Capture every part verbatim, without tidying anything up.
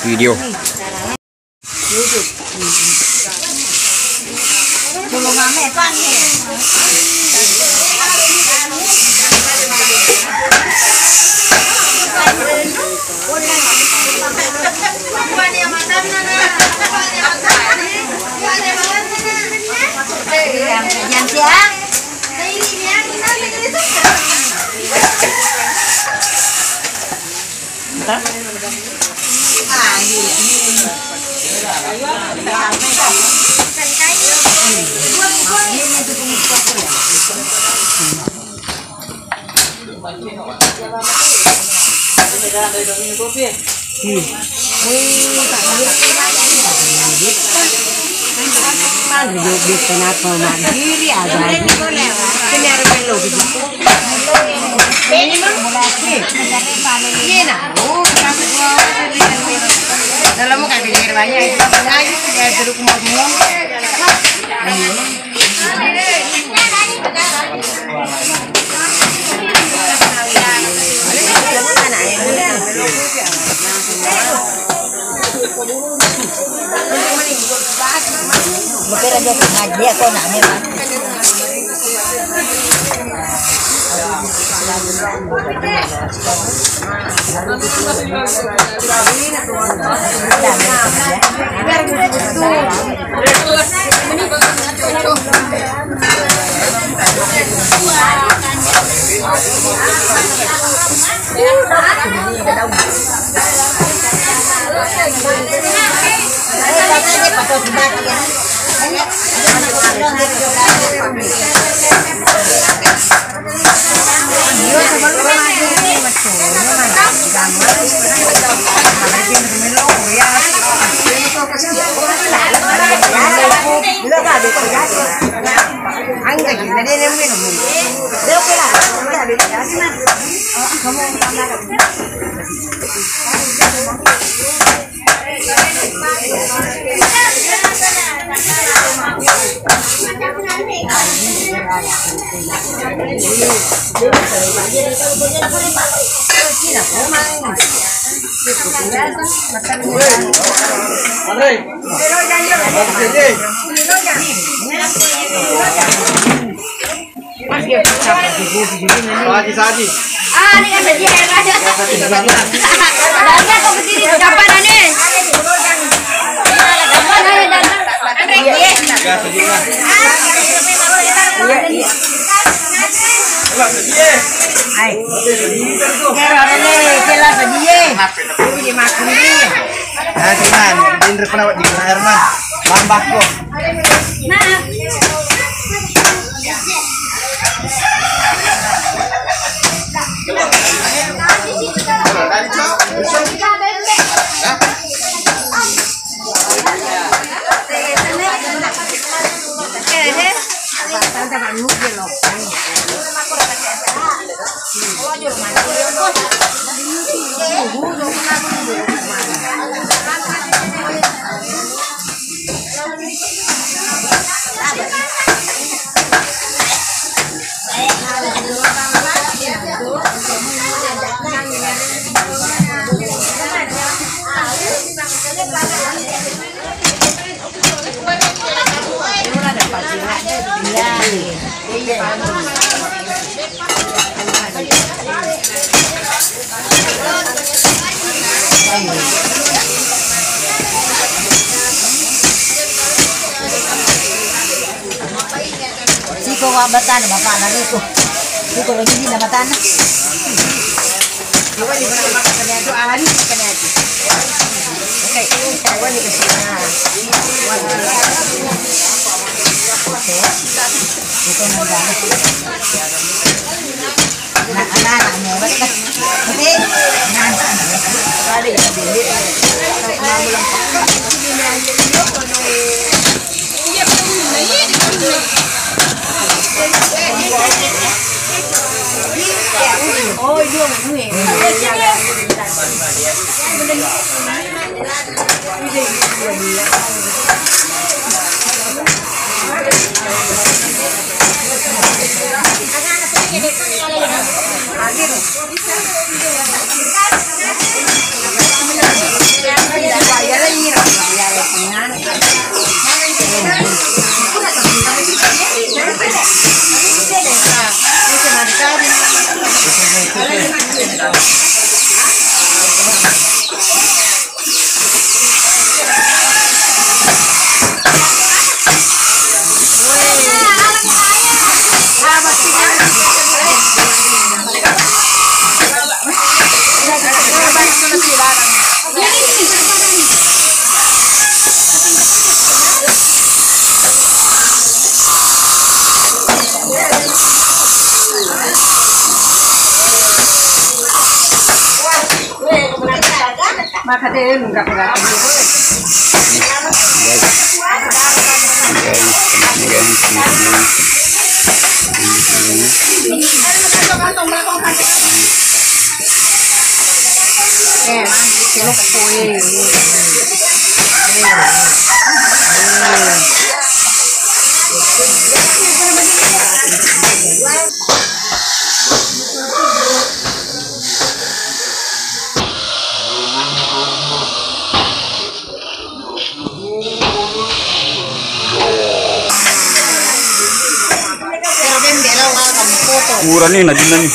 Video. Dalam muka kecil banyak itu, banyak itu, ya, dulu kumpul-kumpul. Saji, saji. Ah, ini kan saji ya, Raja. Saji di sana. Raja, kok berdiri di depan, aneh? Depan, aneh, datang. Iya, iya. Ya, saji lah. Iya, iya. Hai. Kira ada nih, kira saji ya. Ini dimakan nih. Nah, cuman, ini penawat di air mah. Lambah kok. Siko wa batana, bapak na riko. Siko lagi di batana. Awa ni mana makan kena tu, awa ni kena tu. Oke, awa ni ke sana. Oke. Itu nanti. Maka de' nungga pura. Eh, celokko, eh. Purani najinna ni.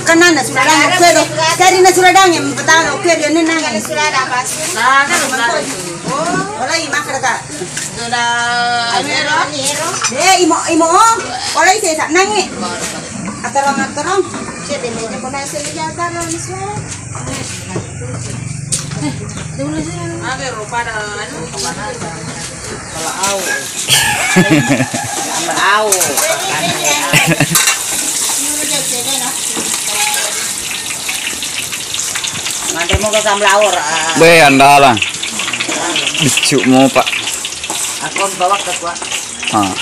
Kanana suladang, oke do. Karina suladang yang pertama, oke dia nenang. Suladang pas. Nah, kan suladang. Olai makan, Kak. Sudah. Eh, imo, imo. Olai saya tak nangis. Atarong, atarong. Cek dia punya kena seliga kan, suladang. Anu, kepala au. Kepala au. Nanti mau ke sambal aur, ah. Be, andalang. Beccu mo, Pak. Aku bawa ke kuat. Ah.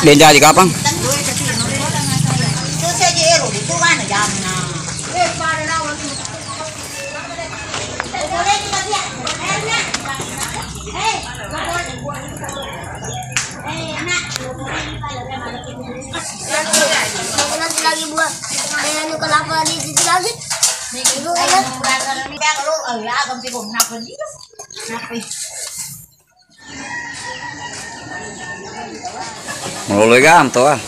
Dia jaji kapang? Wah, kayak anu kelapa di situ lagi. Ibu kan? Malolo ganto ah.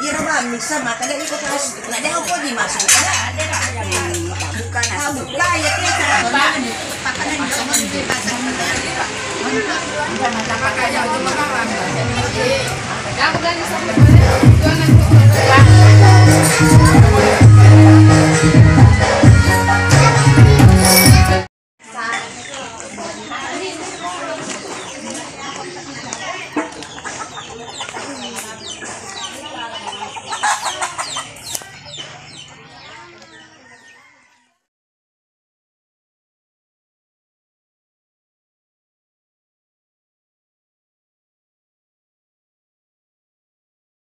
Iro bang, bisa makan dari kota, nggak ada apa dimasuk. Bukan, bukan ya, cara.